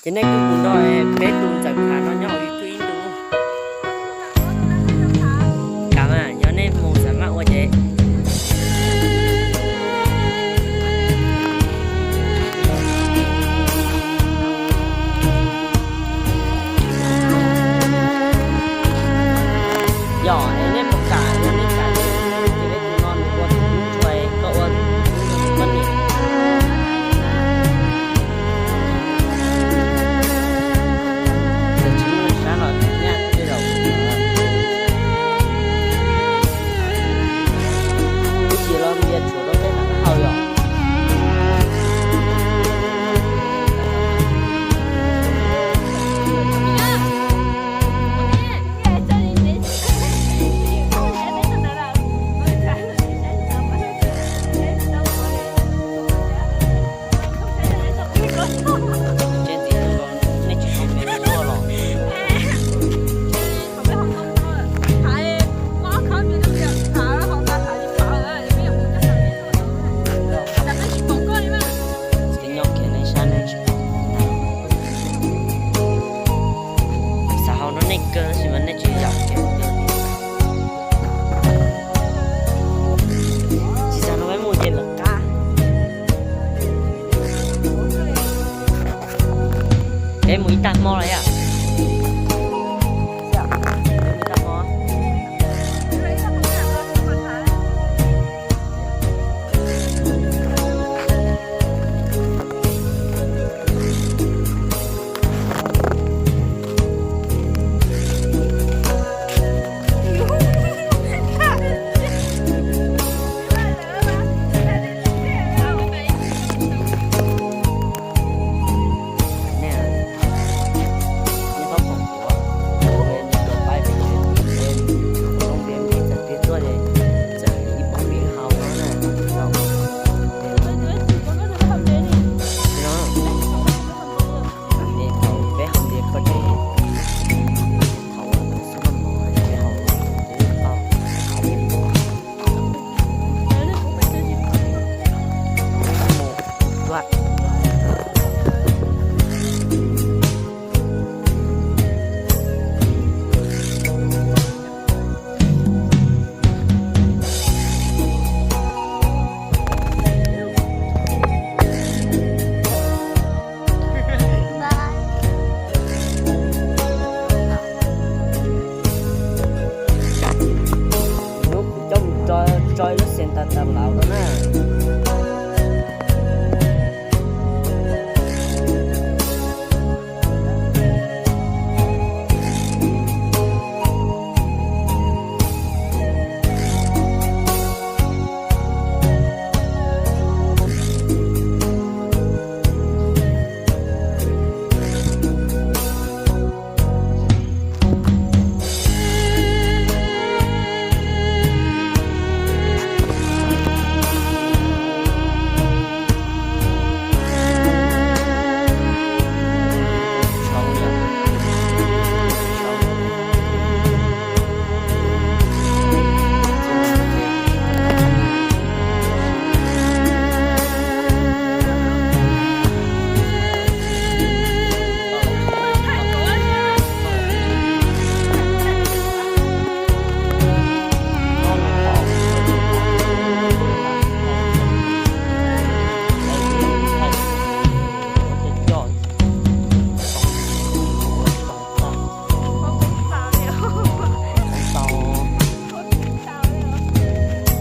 Ces nej kuj mus nrog peb tus ntxawm khav no nyob hauv YouTube ib ntus. Kam mas yog nej mus xav maj ua ces. Yog es nej puas kam, yog nej kam ces peb tus no nws ua tus tub tsuas, koj ua tus poj niam. Tsis muaj sab los nyaj tej zaum. Ib tsis los ntias tshuav rau peb nram taub hau yom. Tsev ntxiv no nej tsis tau me tuaj los? Tsis nyob kiag nej sab nej tsis pom. Xav hau no nej kawg tab sis mas nej tsis zaum kiag. Tsis xav no peb mus ces lawv qab. Peb mus ib tag hmo los yom. Peb mus ib tag hmo. Hnub kuv coj mus tso, tso ib lub xees tas tas laus rau na.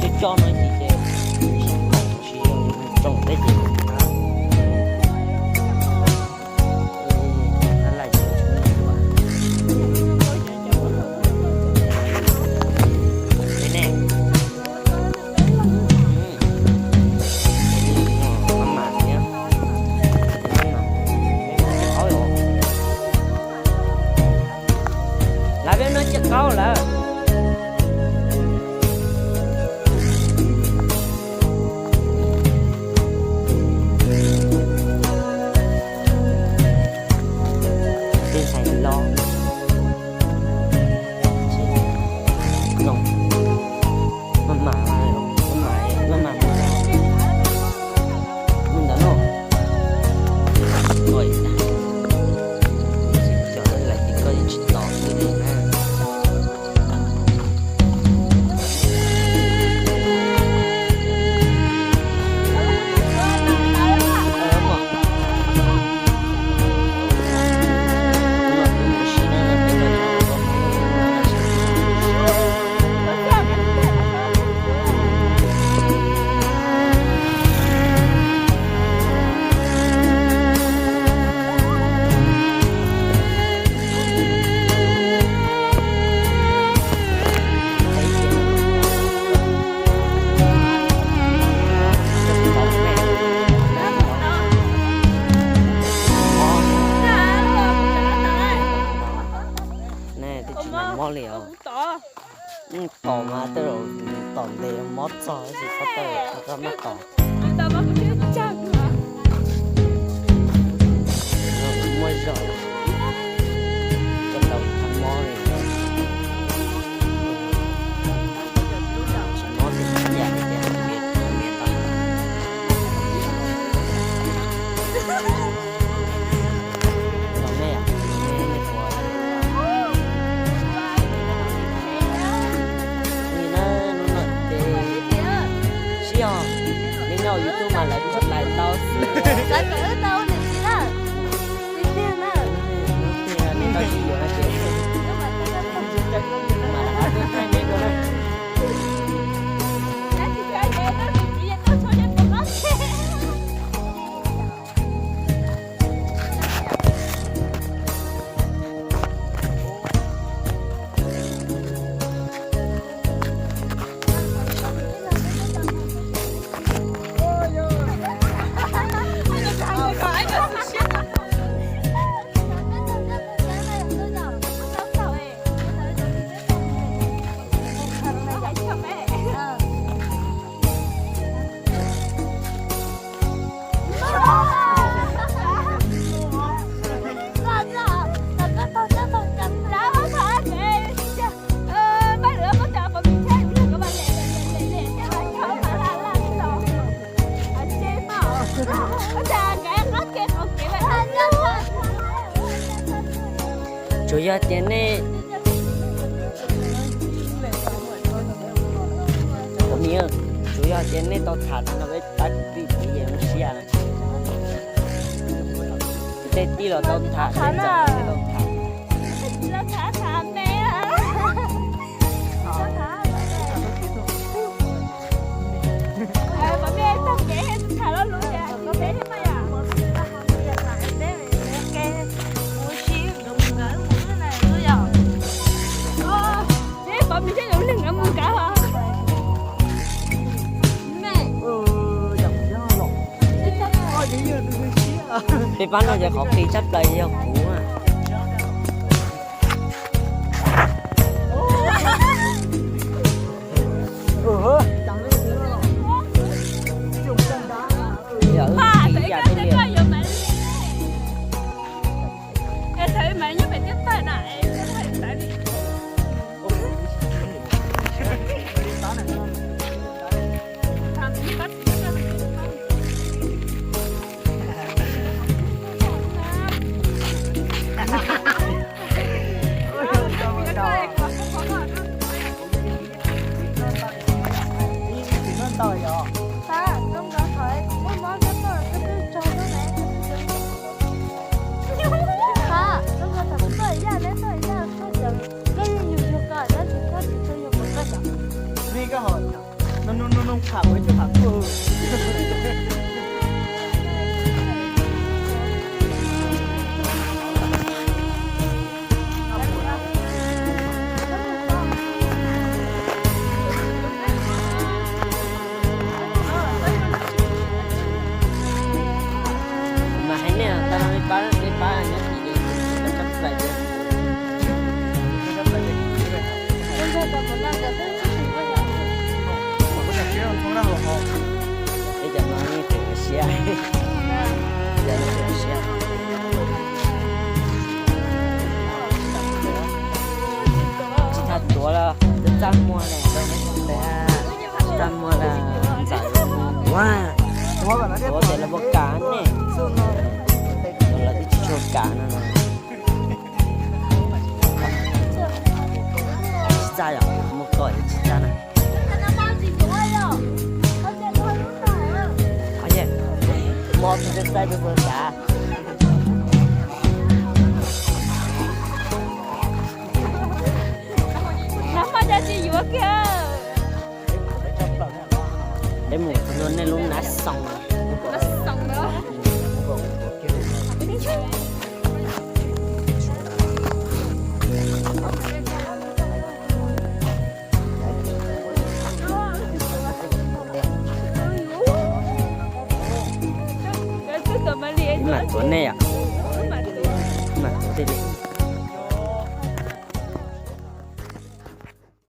Coj coj no ces, ces sib koom sib zoo, tsoom teb ces Lawv peb no tsis qaub lawm. Tej ntxhais los maj mam, maj mam, maj mam mus ntawd no. Mob li os. Tom mas tej zaum tom ntev mob txog tab sis txhob tawm txhob maj tom. Muaj zog, tau txhob mob li. Tsis mob tus yam li cas, tau. Los nej, nej puas, nej na, hnub no ces sib ho, nej nyob YouTube mas lawv tsis lais tau xwb. Nej tau sib yuav no ces mas lawv qab tub thaij nej dua na. Tsuas yog tias nej, tsuas yog tias nej tau tham tau no peb pab kwv tij peb yeej zoo siab. Tej tij los tau tham, tej ntxawm los tau tham. Peb pab no ces qhov qis tshaj plaws yog kuv. Mas hais nej tau no peb pab, peb pab nyob tim ces peb txhawb plaws ces, peb cov no yeej tseem siab, cov no tseem siab. Tsis txaj tuav los txaj muag ne, txaj muag los ntxawm ua, tuav ces los puas kam ne, los twb tsis tshua kam no. Tsis txaj yom, mus kom tsis txaj na. Mob tus txaj tus txaj. Peb mus ua nej lub nav xoos. Mam tuav nej, mam tuav tej li.